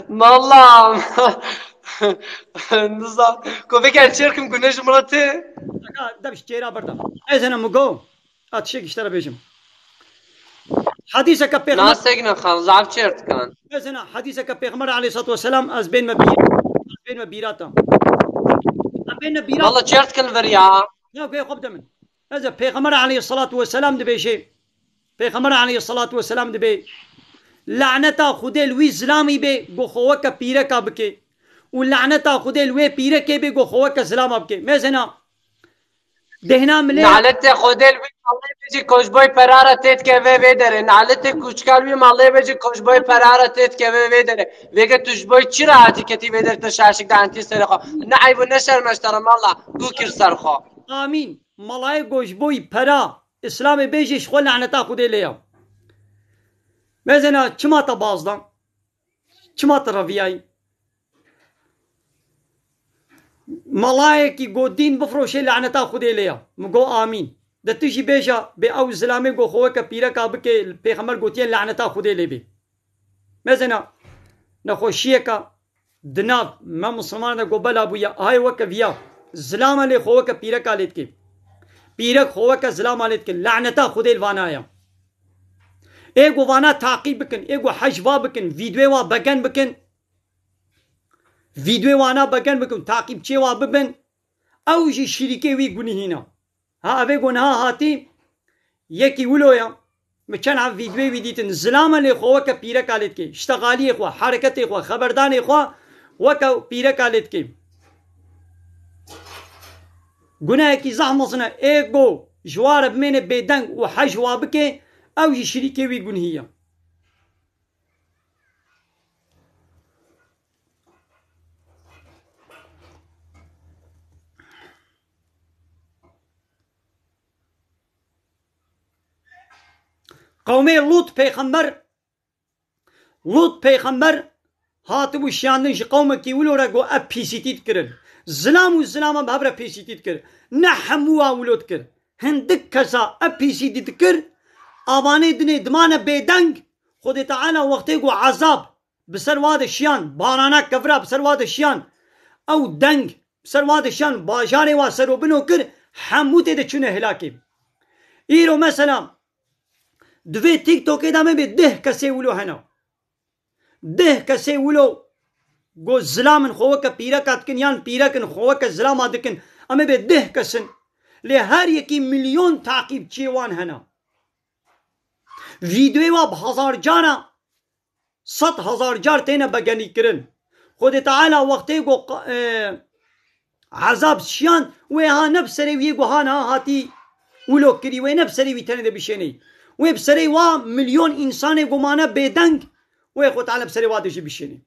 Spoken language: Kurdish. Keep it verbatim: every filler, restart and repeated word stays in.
Mallam. Nizam. Ku veke çêrkim ku ne ji min re tê. Aka, dev ji çêra berda. Ez hene mi go. A tiştek ji te re bêjim. Hadîseke pêxember Nasek ne xan, zaf çêr dikan. Ez hene hadîseke pêxember aleyhissalatu vesselam ez bên me bîr. Ez bên me bîrata. Ez bên me bîrat. Valla çêr dikin vir ya. Ya, guhê xwe bide min. Ez ê Pêxember aleyhissalatu vesselam dibêje. Pêxember aleyhissalatu vesselam dibê, laneta Xwedê li wî zilamî bê, go xwe weke pîreka bike. Û laneta Xwedê li wê pîrekê bê, go xwe weke zilama bike. Mêzena, dehna milê Naletê Xwedê li wî malê bê jî ku ji boy perara têtkeve vê derê. Naletê kûçika li wî malê bê jî ku ji boy perara têtkeve vê derê. Vêge tu ji boy çi re hatî ketî vê derê te şaşik de antî serê xwe. Ne eyb û ne şerm e ji te re mala. Ku kir ser xwe. Amîn. Malayê go ji boy pera. Îslamê bêjê ji xwe laneta Xwedê lê ya. Mêzena çima te baz da? Çima te reviyayî? Malayekî go dîn bifroşê laneta Xwedê lê ya. Min go amîn. De tu jî bêja bê ew zilamê go xwe weke pîreka bike, pêxember gotiye laneta Xwedê lê bê. Mêzena nexweşiyeka di nav me misilmanan de go bela bûye, ahê weke viya. Zilama lê xwe weke pîreka lê dike. Pîrek xwe weke zilama lê dike. Laneta Xwedê li vana ya. Ê go vana taqîb bikin, ê go hej va bikin, vîdyoyê wa begen bikin. Vîdyoyê wana begen bikin, taqîbçiyê wa bibin. Ew jî şirîkê wî gunihî ne. Ha, evê go niha hatî, yekî wilo ya. Min çend ev vîdyoyê wî dîtin. Zilama lê xwe weke pîreka lê dike. Ştexaliyê xwe, hereketê xwe, xeberdanê xwe weke pîreka lê dike. Gunehekî zehf mezin e. Ê go ji wa re bimêne bêdeng û hej wa bike, ew jî şirîkê wî gunhî ye. Qewmê Lût pêxember, Lût pêxember hatibû şiyandin ji qewmekî wilo re, got, ev pîsîtî dikirin. Zilam û zilama bi hev re pîsîtî dikir. Ne hemû wa wilo dikir. Hindik kesa ev pîsîtî dikir, avanê dinê dimane bêdeng. Xwedê Teala wextê got ezab bi ser wa de şiyan, barana kevira bi ser wa de şiyan, ew deng bi ser wa de şiyan, bajarê wa serobino kir, hemû tê de çûne hilakê. Îro mesela, di vê TikTokê de me bê deh kesê wilo hene. Deh kesê wilo go zilam in xwe weke pîreka dikin, yan pîrek in xwe weke zilama dikin. Em ê bê deh kes in. Lê her yekî milyon taqîbçiyê wan hene. Vîdyoyê wa bi hezar cara, sed hezar car têne begenîkirin. Xwedê Teala wextê go qa-, e, ezab şiyan, wê ha ne bi serê wî yê guha niha hatî wilo kirî, wê ne bi serê wî tenê de bişênê. Wê bi serê wa milyon însanê gumane bêdeng, wê Xwedê Teala bi serê wa de jî bişênê.